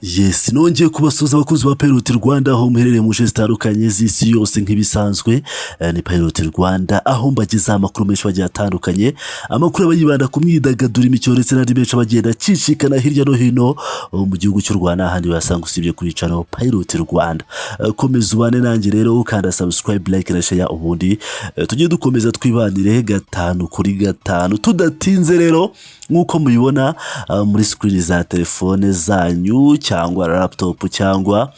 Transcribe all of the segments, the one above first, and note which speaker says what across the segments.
Speaker 1: Yes, nongeye kubasuhuza abakunzi ba Pilot Rwanda aho muherereye mu nce zitandukanye z'isi yose. Nk'ibisanzwe ni Pilot Rwanda aho mbagezaho amakuru menshi agiye atandukanye, amakuru aba yibanda ku myidagaduro, imikino ndetse n'andi menshi aba agenda acicikana hirya no hino mu gihugu cy'u Rwanda. Ahandi wayasanga usibye kuri channel Pilot Rwanda. Komeza ubane nanjye rero, ukanda subscribe, like na share, ubundi tujye dukomeza twibanire gatanu kuri gatanu. Tudatinze rero, nk'uko mubibona muri screen za telefone zanyu cyangwa laptop cyangwa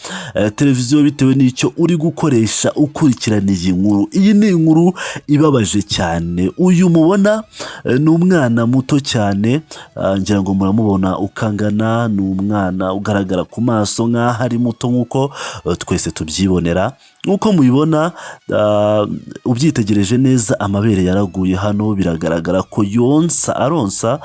Speaker 1: televiziyo, bitewe n'icyo uri gukoresha ukurikirana iyi nkuru, iyi ni inkuru ibabaje cyane. Uyu mubona ni umwana muto cyane, ngira ngo muramubona uko angana. Ni umwana ugaragara ku maso nk'aho ari muto, nk'uko twese tubyibonera. Nk'uko mubibona, ubyitegereje neza, amabere yaraguye hano, biragaragara ko yonsa, aronsa,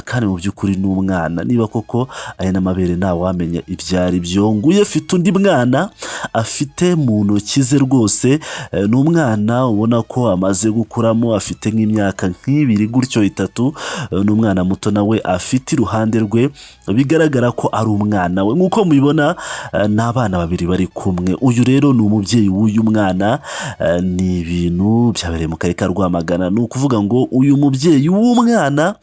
Speaker 1: kandi mu by'ukuri ni umwana. Niba koko aya n'amabere, ntawamenya ibyo ari byo. Nguyu afite undi mwana afite mu ntoki ze rwose. Ni umwana ubona ko amaze gukuramo, afite nk'imyaka nk'ibiri gutyo, 3. Ni umwana muto nawe afite iruhande rwe, bigaragara ko ari umwana we. Nk'uko mubibona, ni abana babiri bari kumwe. Uyu rero ni umubyeyi w'uyu mwana. Ni ibintu byabereye mu karere ka Rwamagana. Ni ukuvuga ngo uyu mubyeyi w'umwana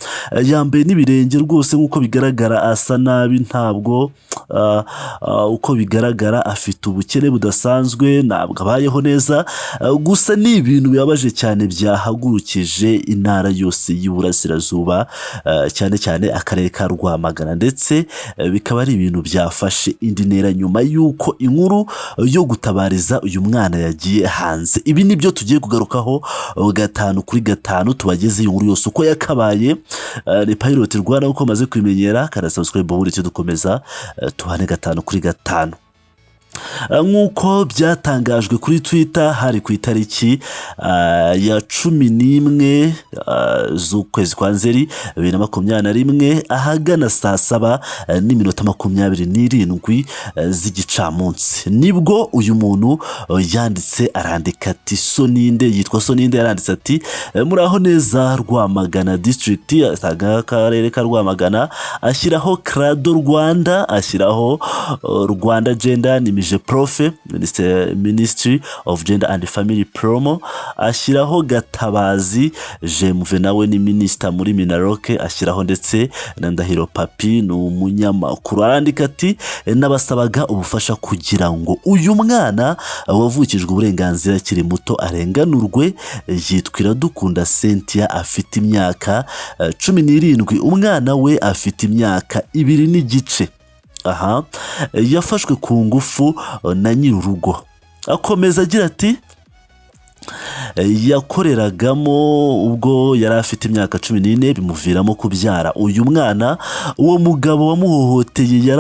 Speaker 1: yambaye n'ibirenge rwose, nk'uko bigaragara asa nabi, ntabwo uko bigaragara afite ubukene budasanzwe, ntabwo abayeho neza. Gusa ni ibintu bibabaje cyane byahagurukije intara yose y'Iburasirazuba, cyane cyane akarere ka Rwamagana, ndetse bikaba ari ibintu byafashe indi ntera nyuma y'uko inkuru yo gutabariza uyu mwana yagiye hanze. Ibi ni byo tugiye kugarukaho gatanu kuri gatanu, tubageze inkuru yose uko yakabaye. Ni Pilot Rwanda uko maze kubimenyera, kanda subscribe ubundi dukomeza tubane gatanu kuri gatanu. Nk'uko byatangajwe kuri Twitter, hari ku itariki ya 11 z'ukwezi kwa Nzeri 2021, ahagana saa 7 n'iminota 27 z'igicamunsi, nibwo uyu muntu yanditse, arandika ati Soninde, yitwa Soninde, yaranditse ati: "Muraho neza Rwamagana district," akarere ka Rwamagana, ashyiraho Crado Rwanda, ashyiraho Rwanda Gender ni MIGEPROF, Ministry of Gender and Family Promo, ashyiraho Gatabazi Jemuve, nawe ni minisita muri MINALOC, ashyiraho ndetse na Ndahiro Papi, ni umunyamakuru. Arandika ati: "N'abasabaga ubufasha kugira ngo uyu mwana wavukijwe uburenganzira akiri muto arenganurwe. Yitwa Iradukunda Cynthia, afite imyaka 17, umwana we afite imyaka 2 n'igice. Aha yafashwe ku ngufu na nyir'urugo." Akomeza agira ati: "Yakoreragamo ubwo yari afite imyaka 14, bimuviramo kubyara uyu mwana. Uwo mugabo wamuhohoteye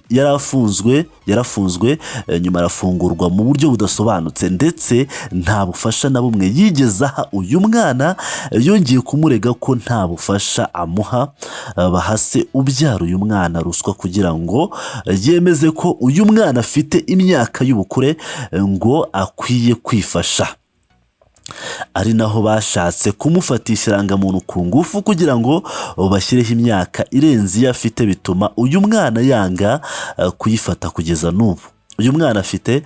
Speaker 1: yarafunzwe, yarafunzwe, nyuma arafungurwa mu buryo budasobanutse, ndetse nta bufasha na bumwe yigeze aha uyu mwana. Yongeye kumurega ko nta bufasha amuha. Bahase ubyara uyu mwana ruswa kugira ngo yemeze ko uyu mwana afite imyaka y'ubukure, ngo akwiye kwifasha, ari naho bashatse kumufatisha irangamuntu ku ngufu kugira ngo bashyireho imyaka irenze iyo afite, bituma uyu mwana yanga kuyifata kugeza n'ubu. Uyu mwana afite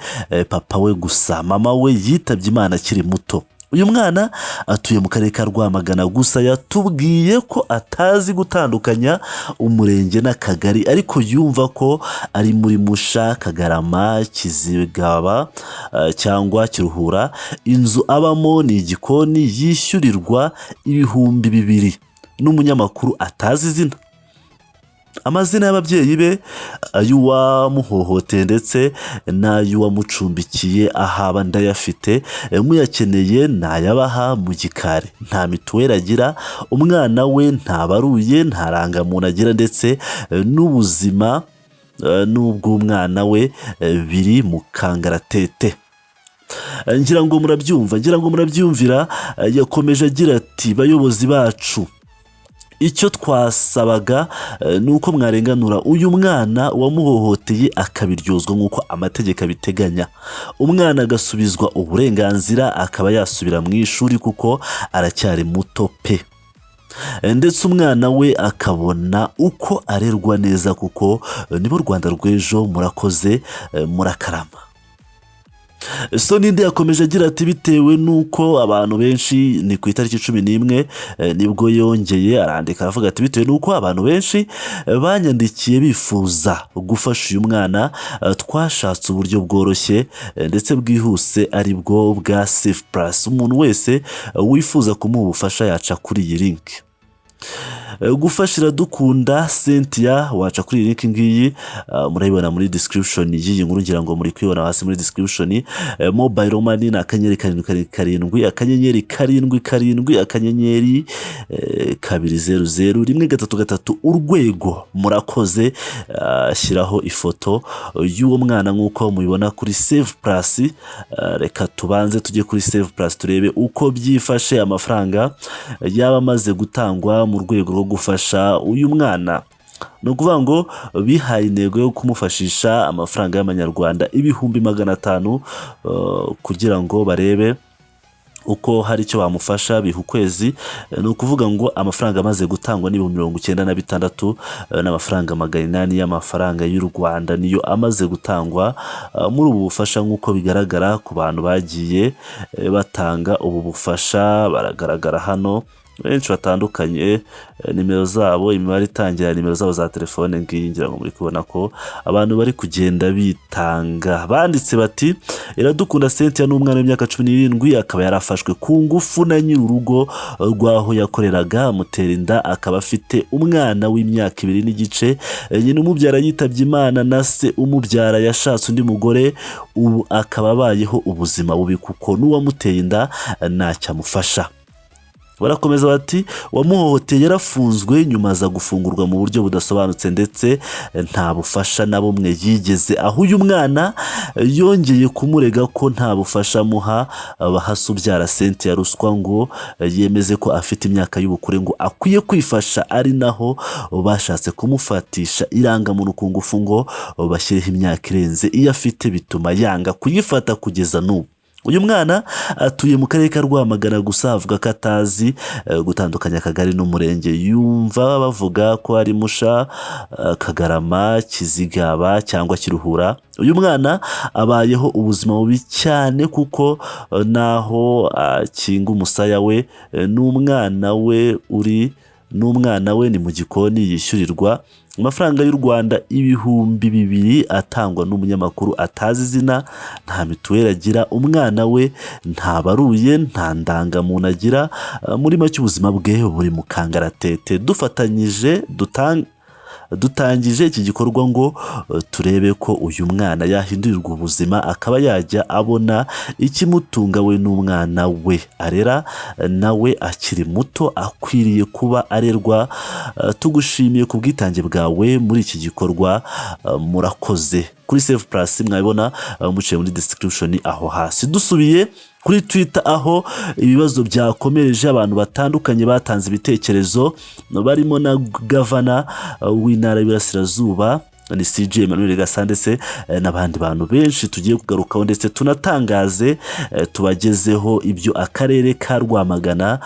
Speaker 1: papa we gusa, mama we yitabye Imana akiri muto. Uyu mwana atuye mu karere ka Rwamagana, gusa yatubwiye ko atazi gutandukanya umurenge n'akagari, ariko yumva ko ari muri Musha, Kagarama, Kizigaba cyangwa Kiruhura. Inzu abamo ni igikoni, yishyurirwa 2000 n'umunyamakuru atazi izina. Amazina y'ababyeyi be, ay'uwamuhohoteye ndetse n'ay'uwamucumbikiye ahaba ndayafite, muyakeneye nayabaha mu gikari. Nta mituweli agira, umwana we ntabaruye, nta rangamuntu agira, ndetse n'ubuzima n'ubw'umwana we biri mu kangaratete." Ngira ngo murabyumva, ngira ngo murabyumvira. Yakomeje agira ati: "Bayobozi bacu, icyo twasabaga ni uko mwarenganura uyu mwana, wamuhohoteye akabiryozwa nk'uko amategeko abiteganya, umwana agasubizwa uburenganzira, akaba yasubira mu ishuri kuko aracyari muto pe." Ndetse umwana we akabona uko arerwa neza, kuko nibo Rwanda rw'ejo. Murakoze, murakarama. So ninde yakomeje agira ati bitewe n'uko abantu benshi, ni ku itariki 11 nibwo yongeye arandika, aravuga ati bitewe n'uko abantu benshi banyandikiye bifuza gufasha uyu mwana, twashatse uburyo bworoshye ndetse bwihuse, ari bwo bwa Safe Plus. Umuntu wese wifuza kumuha ubufasha yaca kuri iyi link. Gufasha Iradukunda Cynthia, waca kuri iyi link ngiyi, murayibona muri description y'iyi nkuru, ngira ngo muri kwibona hasi muri description. Mobile money ni *777 *77 *2000133#. Murakoze. Shyiraho ifoto y'uwo mwana nk'uko mubibona kuri Save Plus. Reka tubanze tujye kuri Save Plus turebe uko byifashe, amafaranga yaba amaze gutangwa mu rwego rwo gufasha uyu mwana. Ni ukuvuga ngo bihaye intego yo kumufashisha amafaranga y'amanyarwanda 500,000 kugira ngo barebe uko hari icyo bamufasha, biha ukwezi. Ni ukuvuga ngo amafaranga amaze gutangwa ni 96,800 y'amafaranga y'u Rwanda, niyo amaze gutangwa muri ubu bufasha, nk'uko bigaragara ku bantu bagiye batanga ubu bufasha. Baragaragara hano benshi batandukanye, nimero zabo, imibare itangira nimero zabo za telefone ngiyi. Ngira ngo muri kubona ko abantu bari kugenda bitanga. Banditse bati Iradukunda Cynthia ni umwana w'imyaka 17, akaba yarafashwe ku ngufu na nyir'urugo rw'aho yakoreraga, amutera inda, akaba afite umwana w'imyaka 2 n'igice. Nyina umubyara yitabye Imana, na se umubyara yashatse undi mugore, ubu akaba abayeho ubuzima bubi kuko n'uwamuteye inda ntacyo amufasha. Barakomeza bati wamuhohoteye yarafunzwe, nyuma aza gufungurwa mu buryo budasobanutse, ndetse nta bufasha na bumwe yigeze aho. Uyu mwana yongeye kumurega ko nta bufasha amuha, bahasa ubyara Cynthia ruswa ngo yemeze ko afite imyaka y'ubukure ngo akwiye kwifasha, ari naho bashatse kumufatisha irangamuntu ku ngufu ngo bashyireho imyaka irenze iyo afite, bituma yanga kuyifata kugeza n'ubu. Uyu mwana atuye mu karere ka Rwamagana, gusa avuga ko atazi gutandukanya akagari n'umurenge, yumva bavuga ko ari Musha, Kagarama, Kizigaba cyangwa Kiruhura. Uyu mwana abayeho ubuzima bubi cyane kuko naho akinga umusaya we n'umwana we uri n'umwana we ni mu gikoni, yishyurirwa amafaranga y'u Rwanda 2000 atangwa n'umunyamakuru atazi izina, nta mituweli agira, umwana we ntabaruye, nta ndangamuntu agira. Muri make ubuzima bwe buri mu kangaratete. Dufatanyije dutangije iki gikorwa ngo turebe ko uyu mwana yahindurirwa ubuzima, akaba yajya abona ikimutunga we n'umwana we arera, nawe akiri muto akwiriye kuba arerwa. Tugushimiye ku bwitange bwawe muri iki gikorwa, murakoze. Kuri Save Plus mwabibona muciye muri description aho hasi. Dusubiye kuri Twitter aho ibibazo byakomereje, abantu batandukanye batanze ibitekerezo, barimo na gavana w'intara y'Iburasirazuba ni CG Emmanuel Gasana, ndetse n'abandi bantu benshi tugiye kugarukaho, ndetse tunatangaze, tubagezeho ibyo akarere ka Rwamagana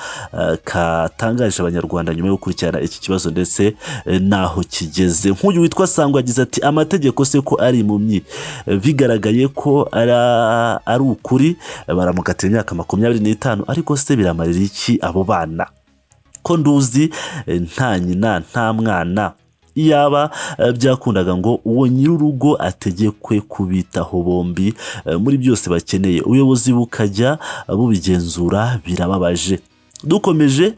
Speaker 1: katangarije abanyarwanda nyuma yo gukurikirana iki kibazo ndetse n'aho kigeze. Nk'uyu witwa Sangwa yagize ati amategeko se ko ari impumyi? Bigaragaye ko ari ukuri, baramukatira imyaka 25, ariko se biramarira iki abo bana ko nduzi nta nyina nta mwana? Iyaba byakundaga ngo uwo nyir'urugo ategekwe kubitaho bombi muri byose bakeneye, ubuyobozi bukajya bubigenzura. Birababaje. Dukomeje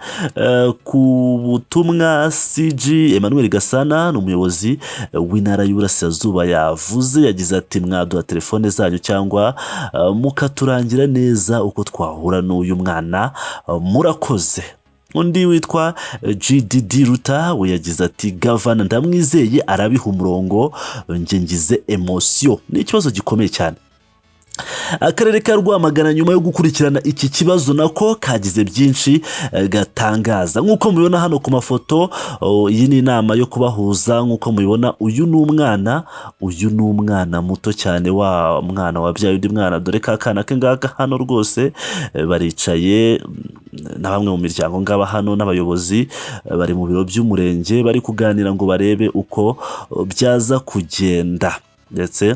Speaker 1: ku butumwa CG Emmanuel Gasana, ni umuyobozi w'intara y'Iburasirazuba, yavuze, yagize ati mwaduha telefone zanyu cyangwa mukaturangira neza uko twahura n'uyu mwana, murakoze. Undi witwa GDD Ruta we yagize ati gavana ndamwizeye arabiha umurongo, njye ngize émotion, ni ikibazo gikomeye cyane. Akarere ka Rwamagana, nyuma yo gukurikirana iki kibazo, nako kagize byinshi gatangaza, nk'uko mubibona hano ku mafoto. Oh, iyi ni inama yo kubahuza. Nk'uko mubibona, uyu ni umwana muto cyane, wa mwana wabyaye undi mwana. Dore ka kana ke ngaka hano rwose. Baricaye na bamwe mu miryango ngaba hano n'abayobozi, bari mu biro by'umurenge, bari kuganira ngo barebe uko byaza kugenda. Ndetse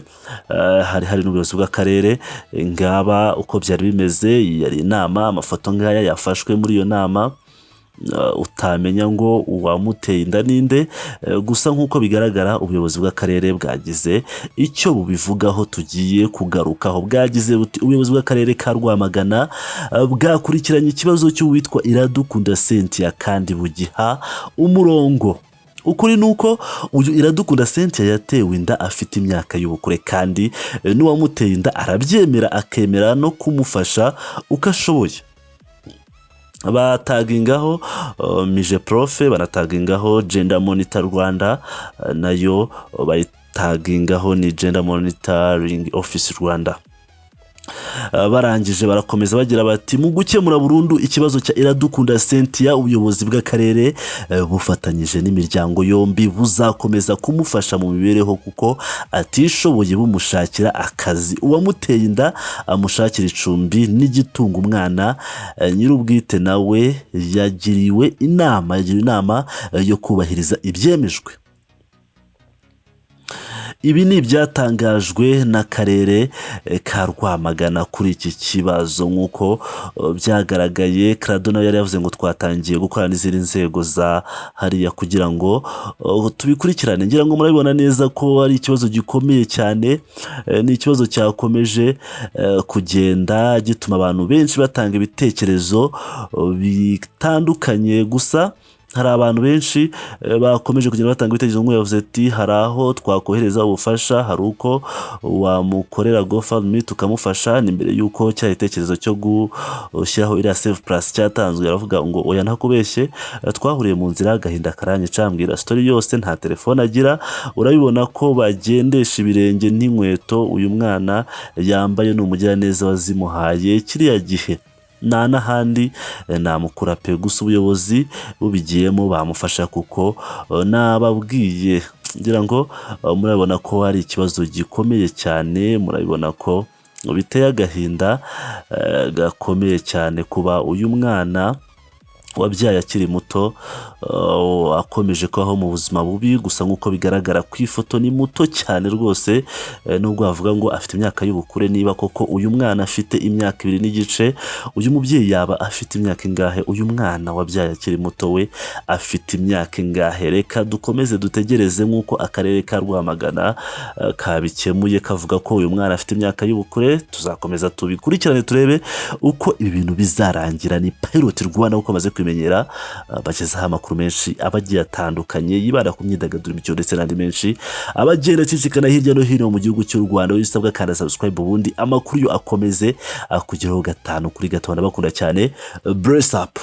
Speaker 1: hari n'ubuyobozi bw'akarere. Ngaba uko byari bimeze. Yari inama, amafoto ngaya yafashwe muri iyo nama. Utamenya ngo uwamuteye inda ninde. Gusa nk'uko bigaragara, ubuyobozi bw'akarere bwagize icyo bubivugaho tugiye kugarukaho. Bwagize buti: "Ubuyobozi bw'akarere ka Rwamagana bwakurikiranye ikibazo cy'uwitwa Iradukunda Cynthia kandi bugiha umurongo. Ukuri ni uko uyu Iradukunda Cynthia yatewe inda afite imyaka y'ubukure, kandi n'uwamuteye inda arabyemera, akemera no kumufasha uko ashoboye." Batagingaho MIGEPROF, banatagingaho Gender Monitor Rwanda, nayo bayitagingaho, ni Gender Monitoring Office Rwanda. Barangije barakomeza bagira bati: "Mu gukemura burundu ikibazo cya Iradukunda Cynthia, ubuyobozi bw'akarere bufatanyije n'imiryango yombi buzakomeza kumufasha mu mibereho kuko atishoboye, bumushakira akazi, uwamuteye inda amushakira icumbi n'igitunga umwana. Nyir'ubwite nawe yagiriwe inama yo kubahiriza ibyemejwe." Ibi ni ibyatangajwe n'akarere ka Rwamagana kuri iki kibazo. Nk'uko byagaragaye, Crado nawe yari yavuze ngo twatangiye gukorana n'izindi nzego za hariya kugira ngo tubikurikirane. Ngira ngo murabibona neza ko ari ikibazo gikomeye cyane. Ni ikibazo cyakomeje kugenda gituma abantu benshi batanga ibitekerezo bitandukanye. Gusa hari abantu benshi bakomeje kugenda batanga ibitekerezo. Nk'uyu yavuze ati: "Hari aho twakohereza ubufasha, hari uko wamukorera GoFundMe tukamufasha." Ni mbere y'uko cya gitekerezo cyo gushyiraho iriya Save Plus cyatanzwe. Aravuga ngo: "Oya, ntakubeshye, twahuriye mu nzira, agahinda karanyica, ambwira story yose. Nta telefone agira, urabibona ko bagendesha ibirenge, n'inkweto uyu mwana yambaye ni umugiraneza wazimuhaye kiriya gihe. Nta n'ahandi namukura pe. Gusa ubuyobozi bubigiyemo bamufasha kuko nababwiye." Ngira ngo murabibona ko ari ikibazo gikomeye cyane. Murabibona ko biteye agahinda gakomeye cyane kuba uyu mwana wabyaye akiri muto akomeje kubaho mu buzima bubi. Gusa nk'uko bigaragara ku ifoto, ni muto cyane rwose, nubwo bavuga ngo afite imyaka y'ubukure. Niba koko uyu mwana afite imyaka 2.5, uyu mubyeyi yaba afite imyaka ingahe? Uyu mwana wabyaye akiri muto we afite imyaka ingahe? Reka dukomeze dutegereze. Nk'uko akarere ka Rwamagana kabikemuye, kavuga ko uyu mwana afite imyaka y'ubukure, tuzakomeza tubikurikirane, turebe uko ibi bintu bizarangira. Ni Pilot Rwanda, kuko bamaze kubimenyera, bagezaho amakuru menshi aba agiye atandukanye yibanda ku myidagaduro, imikino ndetse n'andi menshi aba agenda acicikana hirya no hino mu gihugu cy'u Rwanda. Wowe usabwa kanda subscribe, ubundi amakuru yo akomeze akugeraho gatanu kuri gatanu. Ndabakunda cyane, bless up.